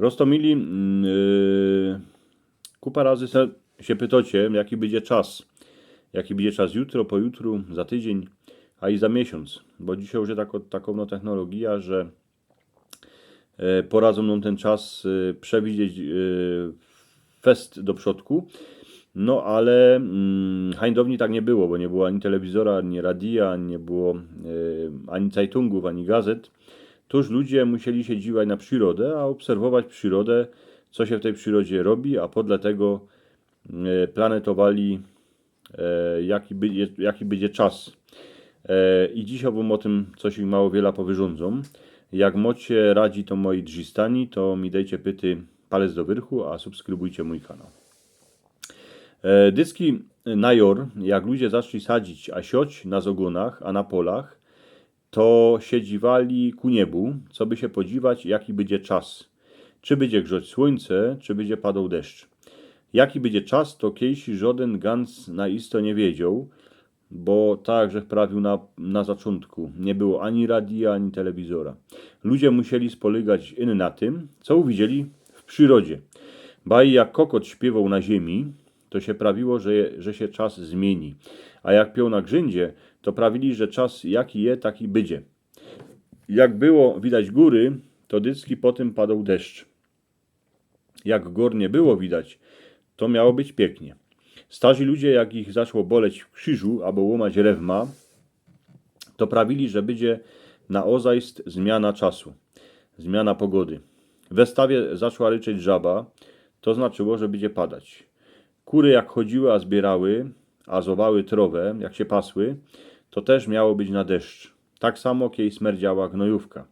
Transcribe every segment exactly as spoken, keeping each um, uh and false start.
Prosto mili, mm, yy, kupa razy se, sie pytocie, jaki bydzie czas. Jaki bydzie czas jutro, pojutru, za tydziyń, a i za miesiōnc. Bo dzisiej już je tako, takowno technologija, że e, poradzōm nōm tyn czas e, przewidzieć e, fest do przodku. No ale mm, hańdowni tak niy było, bo niy było ani telewizora, ani radija, niy było e, ani cajtungōw, ani gazet. Tōż ludzie musieli sie dziwać na prziroda, a ôbserwować prziroda, co sie w tyj przirodzie robi, a podle tego e, planetowali e, jaki, bydzie, jaki bydzie czas. E, I dzisiej wōm ô tym coś mało wiela powyrządzōm. Jak mocie radzi to moi drzistani, to mi dejcie pyty palec do wyrchu, a subskrybujcie mōj kanał. E, dycki na jor, jak ludzie zaczli sadzić, a sioć na zogōnach, a na polach, to sie dziwali ku niebu, coby sie podziwać, jaki bydzie czas. Czy bydzie grzoć słōńce, czy bydzie padoł deszcz. Jaki bydzie czas, to kiejsi żodyn gans na isto niy wiedzioł, bo tak żech prawiōł na, na zaczōntku. Niy było ani radija, ani telewizora. Ludzie musieli spolygać in na tym, co uwidzieli w przirodzie. Baj jak kokot śpiywoł na ziymi, to sie prawiło, że, że sie czas zmiyni. A jak pioł na grzyndzie, to prawili, że czas jaki je, taki bydzie. Jak było widać gōry, to dycki potym padoł deszcz. Jak gōr niy było widać, to miało być piyknie. Starzi ludzie, jak ich zaczło boleć w krziżu abo łōmać rewma, to prawili, że bydzie na ozajst zmiana czasu, zmiana pogody. We stawie zaczła ryczeć żaba, to znaczyło, że bydzie padać. Kury jak chodziły, a zbierały, a zowały trowę, jak sie pasły, to tyż miało być na deszcz. Tak samo, kiej smerdziała gnojōwka.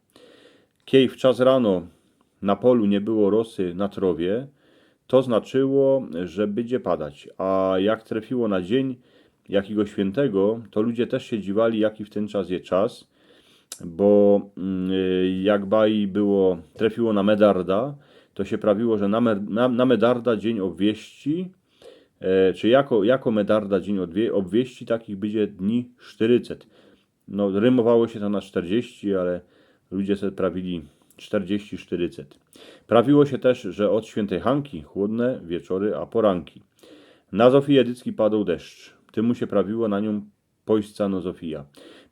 Kiej wczas rano na polu niy było rosy na trowie, to znaczyło, że bydzie padać. A jak trefiło na dziyń jakigo świyntego, to ludzie tyż sie dziwali, jaki w tyn czas je czas, bo mm, jak baj było, trefiło na medarda, to sie prawiło, że na, mer- na, na medarda dziyń ôbwieści, e, czy jako, jako medarda dziyń ôdwie- ôbwieści, takich bydzie dni sztyrycet. No, rymowało sie to na sztyrdziści, ale ludzie se prawili sztyrdziści, sztyrycet. Prawiło sie tyż, że ôd świyntyj Hanki chłodne wieczory a poranki. Na Zofijã dycki padoł deszcz. Tymu sie prawiło na niōm pośca no Zofija.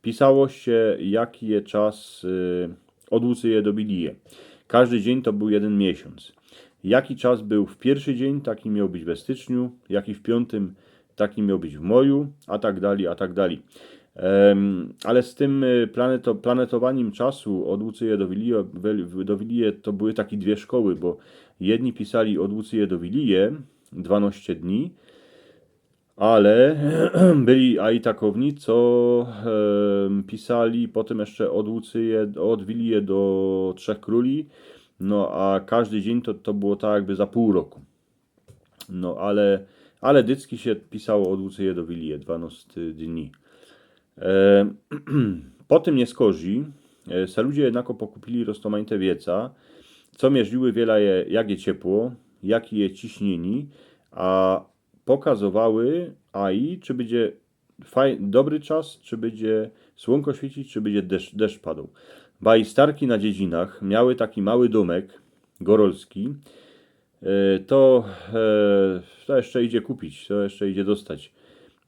Pisało sie, jaki je czas y, ôd Łucyje do Wilije. Kożdy dziyń to bōł jedyn miesiōnc. Jaki czas bōł w piyrszy dziyń, taki mioł być we styczniu, jaki w piōntym, taki mioł być w moju, a tak dalij, a tak dalij. Em, ale z tym y, planeto- planetowanim czasu ôd Łucyje do Wilije, wel- do Wilije to były take dwie szkoły, bo jedni pisali ôd Łucyje do Wilije, dwanŏście dni, ale byli a i takowni, co em, pisali potym jeszcze ôd Łucyje, ôd Wilije do Trzech Kruli, no a kożdy dziyń to, to było tak jakby za pōł roku. No ale, ale dycki sie pisało ôd Łucyje do Wilije, dwanŏście dni. E, potym niy skorzij, e, se ludzie jednako pokupili roztōmajte wieca, co mierziły wiela je, jak je ciepło, jaki je ciśniyni, a pokazowały a i, czy bydzie faj- dobry czas, czy bydzie słōnko świecić, czy bydzie deszcz, deszcz padoł. Baj starki na Dziedzinach miały taki mały dōmek gorolski. E, to, e, to jeszcze idzie kupić, to jeszcze idzie dostać.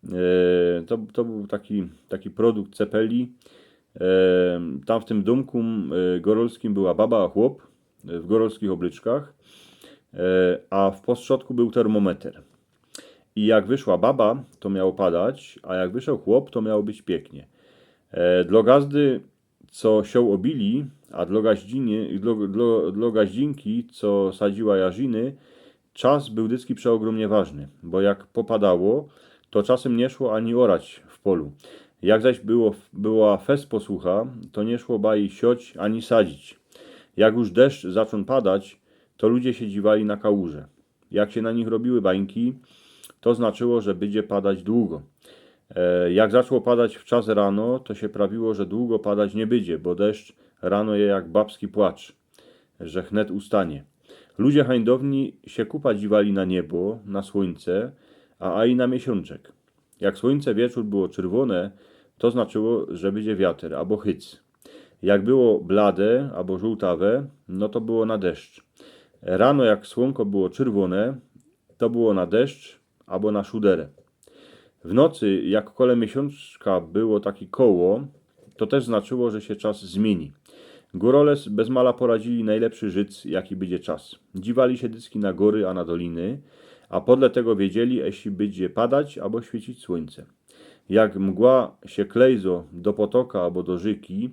E, to, to bōł taki, taki produkt Cepeli. E, tam w tym dōmku e, gorolskim była baba a chłop e, w gorolskich ôblyczkach, e, a w postrzodku bōł termōmeter. I jak wyszła baba, to miało padać, a jak wyszoł chłop, to miało być piyknie. E, dlŏ gazdy, co sioł ôbili, a dlŏ gaździny, dlŏ, dlŏ, dlŏ gaździnki, co sadziła jarziny, czas bōł dycki przeôgrōmnie ważny, bo jak popadało, to czasym niy szło ani ôrać w polu. Jak zaś było, była fest posłucha, to niy szło baj sioć ani sadzić. Jak już deszcz zaczōn padać, to ludzie sie dziwali na kałuże. Jak sie na nich robiły bańki, to znaczyło, że bydzie padać dugo. E, jak zaczło padać wczas rano, to sie prawiło, że dugo padać niy bydzie, bo deszcz rano je jak babski płacz, że chnet ustanie. Ludzie hańdowni sie kupa dziwali na niebo, na słōńce, a, a i na miesiōnczek. Jak słōńce wieczōr było czyrwōne, to znaczyło, że bydzie wiater abo hyc. Jak było blade abo żōłtawe, no to było na deszcz. Rano, jak słōnko było czyrwōne, to było na deszcz abo na szuderã. W nocy, jak kole miesiōnczka było taki koło, to tyż znaczyło, że sie czas zmiyni. Gōrole bez mala poradziyli nojlepszy życ, jaki bydzie czas. Dziwali sie dyski na gōry, a na doliny, a podle tego wiedzieli, jeśli bydzie padać abo świycić słōńce. Jak mgła sie klejzo do potoka abo do rzyki,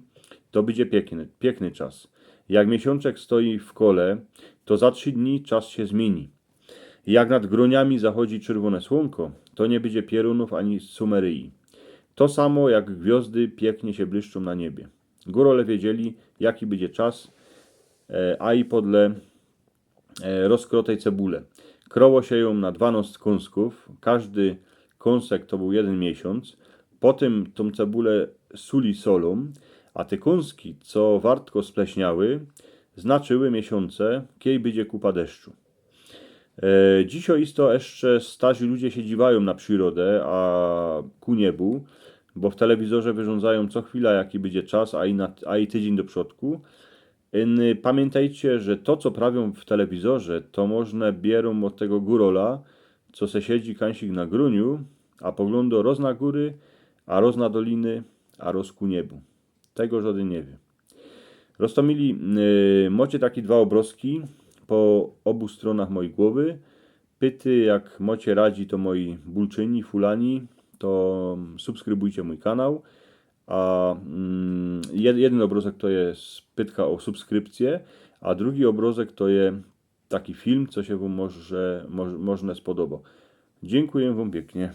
to bydzie piykny, piykny czas. Jak miesiōnczek stoi w kole, to za trzi dni czas sie zmiyni. Jak nad grōniami zachodzi czyrwōne słōnko, to niy bydzie pierōnōw ani sumeryji. To samo jak gwiŏzdy piyknie sie błyszczōm na niebie. Gōrole wiedzieli, jaki bydzie czas, e, a i podle e, rozkrotej cebule. Kroło sie jōm na dwanŏst kōnskōw, kŏżdy kōnsek to bōł jedyn miesiōnc. Potym tōm cebule suli solōm, a te kōnski, co wartko spleśniały, znaczyły miesiōnce, kej bydzie kupa deszczu. E, dzisiŏj isto jeszcze starzi ludzie sie dziwajōm na przirodã, a ku niebu, bo w telewizorze wyrządzajōm co chwila, jaki bydzie czas, a i, na, a i tydziyń do przodku. Iny, pamiyntejcie, że to, co prawiōm w telewizorze, to może bierōm ôd tego gōrola, co se siedzi kansik na grōniu, a poglōndo roz na gōry, a roz na doliny, a roz ku niebu. Tego żŏdyn niy wiy. Roztōmili, y, mocie taki dwa ôbrozki po ôbu strōnach mojij głowy. Pyty, jak mocie radzi, to moji bulczyni, fulani, to subskrybujcie mōj kanał. A, mm, jed-, jedyn ôbrozek to je pytka ô subskrypcje, a drugi ôbrozek to je taki film, co sie wōm może, może, możne spodobo. Dziynkuję wōm piyknie.